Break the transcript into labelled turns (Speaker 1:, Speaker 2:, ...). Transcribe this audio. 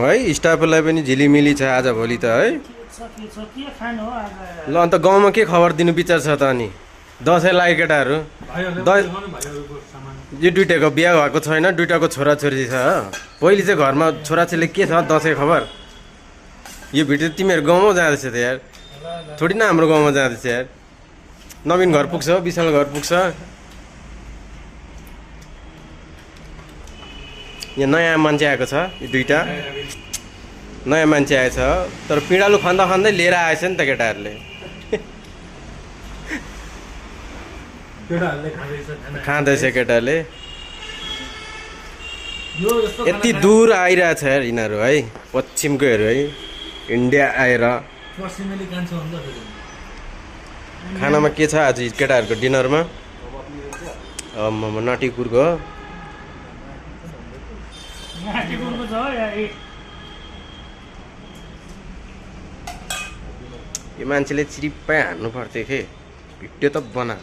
Speaker 1: है स्टाफलाई पनि झिलिमिली छ आज भोलि त है। ल अन्त गाउँमा के खबर दिनु विचार छ त अनि? दसैँ लाग्यो केटाहरू। यो दुइटाको बिहा भएको छैन, दुइटाको छोराछोरी छ। पहिले चाहिँ घरमा छोराछोरीले के छ दसैँ खबर? यो भिडियो तिमीहरू गाउँमा जाँदैछ त यार, थोडी न हाम्रो गाउँमा जाँदैछ यार। नवीन घर पुग्छ, विशाल घर पुग्छ। यहाँ नयाँ मान्छे आएको छ, यो दुइटा नयाँ मान्छे आएछ। तर पिँडालु खन्दा खन्दै लिएर आएछ नि त केटाहरूले। खाँदैछ केटाले। यति दूर आइरहेछ यार यिनीहरू है, पश्चिमकोहरू है, इन्डिया आएर। खानामा के छ आज केटाहरूको डिनरमा? नटीकुरको यो मान्छेले चिरिप्पै हान्नु पर्थ्यो के, भिडियो त बना।